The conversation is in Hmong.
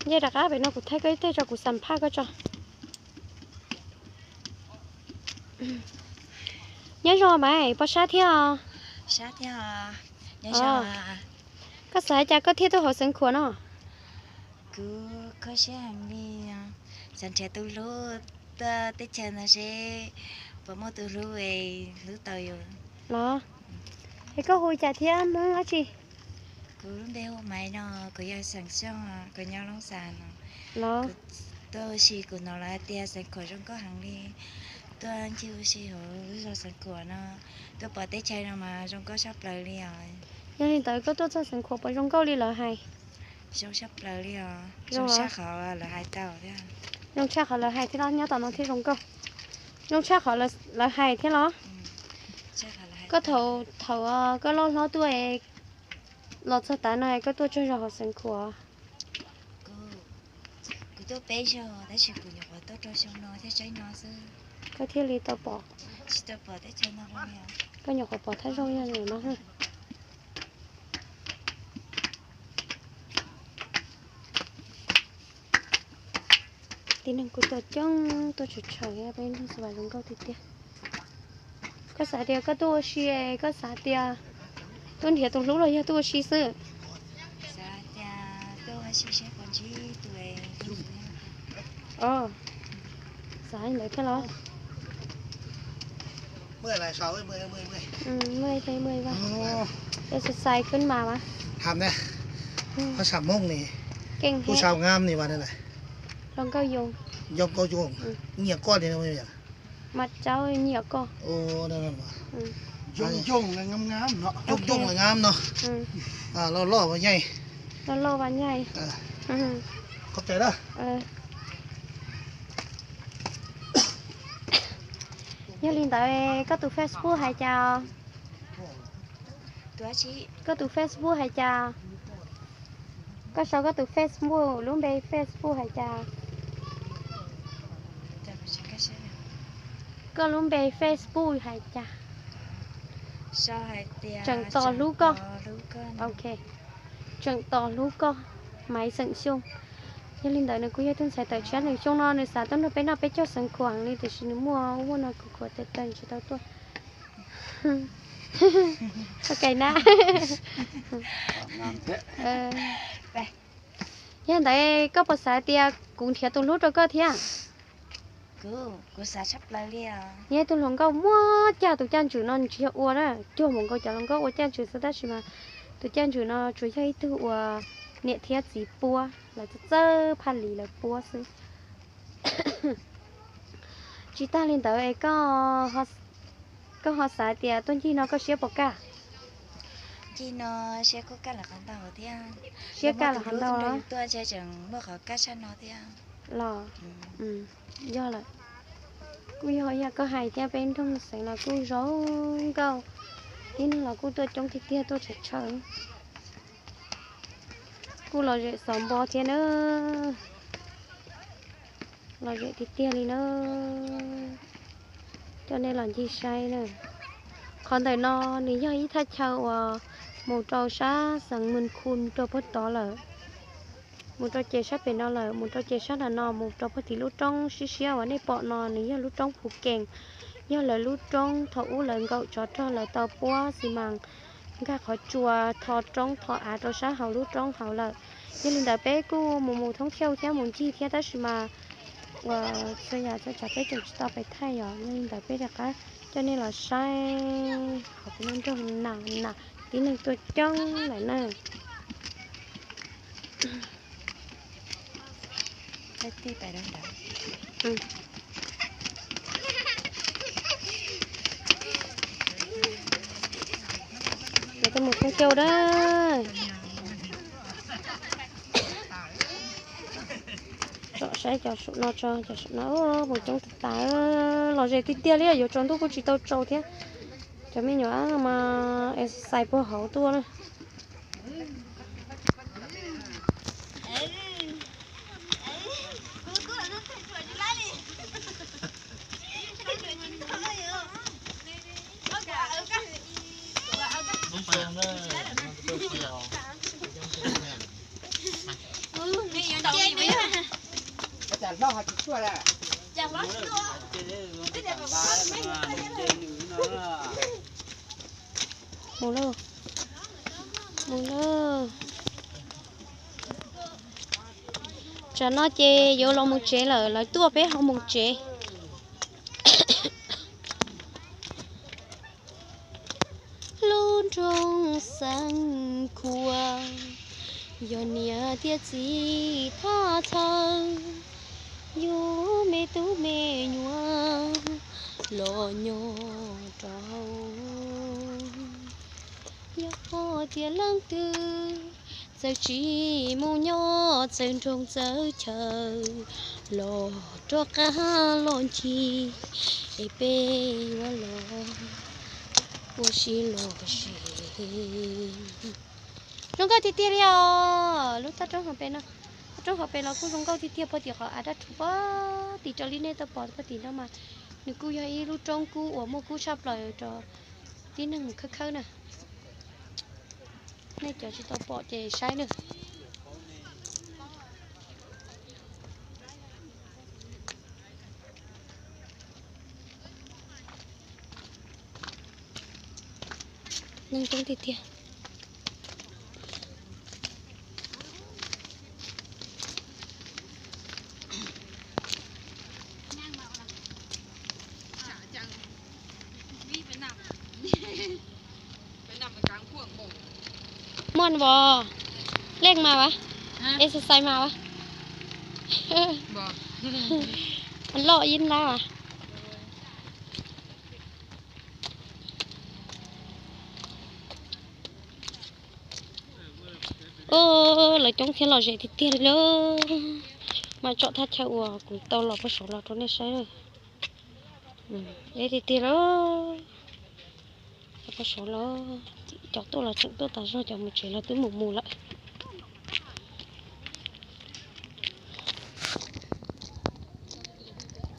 Nce rov qab pem no kuv thaij koj ib teg tso, kuv xam phaj koj tso. Nyob zoo mas poj sab thiab os. Koj xav cas koj thiaj tuaj hauv Xeev Khuam no? Kuv kho siab heev li, xav nrhiav tus hlub tuaj teb chaws no seb puas muaj tus hlub es hlub tau yus. Los, es koj hu cas thiab Hmoob dab tsi? Kuv lub npe hu Maiv no, kuv yog xeem Xyooj, kuv nyob Loob Xas no. Los, kuv tuaj ua si kuv hnov lawv hais tias Xeev Khuam zoo nkauj heev li, tuaj ncig ua si hauv lub zos Xeev Khuam no, tuaj pom teb chaws no mas zoo nkauj tshaj plaws li os. Yog li ntawd koj tuaj txog Xeev Khuam puas zoo nkauj li lawv hais? Zoo tshaj plaws li os, zoo tshaj qhov lawv hais tau thiab. Zoo tshaj qhov lawv hais thiab los nyob tom no thiaj zoo nkauj. Zoo tshaj qhov lawv hais thiab los? Koj thaum, thaum koj loj hlob tuaj los txog tav no koj tuaj tsaug zog hauv Xeev Khuam? Kuv tuaj peb zaug tab sis kuv nyuam qhuav tuaj rau xyoo no thiab tsaib no xwb. Koj thiaj li tau pom. Tsis tau pom teb chaws no. Koj nyuam qhuav pom thaj zaug yog no. Tib neeg kuj tuaj coob tuaj tshawm tshawm thiab, peb nrog xav zoo nkauj tiag tiag. Koj xav tias koj tuaj ua si, koj xav tias tuaj nrhiav tus hlub los yog tuaj ua si xwb? Xav li ntawd thiab los? Exercise khwb mas mas. Tham ne, phab xam Hmoob ni, keej, kuj sau ngam ni vas ne. Zoo nkauj yoo, zoo nkauj yoo, nyiam koj li. Mas tsaub nyiam koj. Yooj yooj li ngam no. Loj loj vas nyaij. Loj loj vas nyaij. Qhov tsev na. Yog li ntawd koj tus Facebook hais cas? Koj tus Facebook hais cas? Koj sau koj tus Facebook, lub npe Facebook hais cas? Koj lub npe Facebook hais cas? Tseem tos hlub koj. Ok, tseem tos hlub koj, Maiv xeem Xyooj. Yog li ntawd nws kuj yog tug ntxhais tawm tshiab xeem Xyooj no, nws xav tuaj nrog peb noj peb caug Xeev Khuam li, tiam sis nws muaj ua hauj lwm khuav khuav tas tas nws tsis tau tuaj. Ok na. Yog ntawd koj puas xav tias kuv nrhiav tus hlub rau koj thiab? Yog ib tug hluas nkauj muaj cag, tus caj ntswg no nws tsis yog ua na, cuag npaum nkaus cov hluas nkauj ua caj ntswg xwb, tab sis mas tus caj ntswg no tsuas yog ib tug uas niam thiab txiv puab, lawv txawj txawj phaj lis lawv puab xwb. Tsis tag li ntawd es koj ho xav tias tuaj ncig no koj siab puas kaj? Ncig no siab kuj kaj lawm qhov ntau thiab. Siab kaj lawm qhov ntau los? Tuaj ntshe tseem muaj qhov kaj tshaj no thiab. Los, yog lawm. Kuj yog yam koj hais thiab, peb nroog xeev los kuj zoo nkauj, tib neeg los kuj tuaj coob tiag tiag, tuaj tshawm tshawm. Kuj lom zem xov npo thiab na. Lom zem tiag tiag li na. Coj nej los ncig saib na. Qhov ntawm no nws yog ib thaj chaw uas mus rau sab xeev Mws Khu rau puag tod lawm. Mus rau ces sab pem no lawm, mus rau ces sab nram no, mus rau puag tim lub roob siab siab uas nej pom no nws yog lub roob Phu Kees, yog lawv lub roob thaum ub lawv nkaum tsov rog lawv tau puab xi mas nkag qhov tsua tho roob tho av rau sab hauv lub roob hauv lawm. Yog li ntawd peb kuj mus mus thoob thiauj thiab mus ncig thiab tab sis mas uas txhua yam txhua tsav peb tseem tsis tau pais thaij yom. Yog li ntawd peb rov qab coj nej los saib hauv peb lub nroog na, tib neeg tuaj coob lawm na. Cov tuaj mus thoob thiauj dab. Tsom saib cov saum no tso, cov saum no mus coob tas tas, lom zem tiag tiag li, yuav tsaus ntuj kuj tsis tau tsaus thiab. Cov me nyuam mas exercise puag hauv tuaj na. Mus lauj, mus lauj. Tsam no ces yuav los mus tsev lawm, lawv tuaj peb ho mus tsev. Lub nroog Xeev Khuam, yog niam thiab txiv thaj chaw, yus me tub me nyuam los nyob rau. Yog tias leej twg txawm tsis mus nyob txawv nroog txawv chaw, los rov qab los ncig es peb yuav los ua si los ze. Zoo nkauj tiag tiag li os, lub toj roob hauv pes no. Toj roob hauv pes los kuj zoo nkauj tiag tiag, puag tim qhov av dab rhuv puag tim rau li nej tau pom puag tim no mas nws kuj yog ib lub roob kub uas muaj kub tshaj plaws rau tib neeg mus khawb khawb na. Nej cov tsis tau pom ces saib na. Neeg coob tiag tiag. Muaj npos, leej mas vas, exercise mas vas, loj ib nrab vas. Lawv coob thiab lom zem tiag tiag li lawm. Mas tsom thaj chaw uas kuv tau los puag saud los rau nej saib. Deb tiag tiag lawm. Los puag saud los, cov tuaj los tseem tuaj tas zog, cov mus tsev los twb mus mus lawm.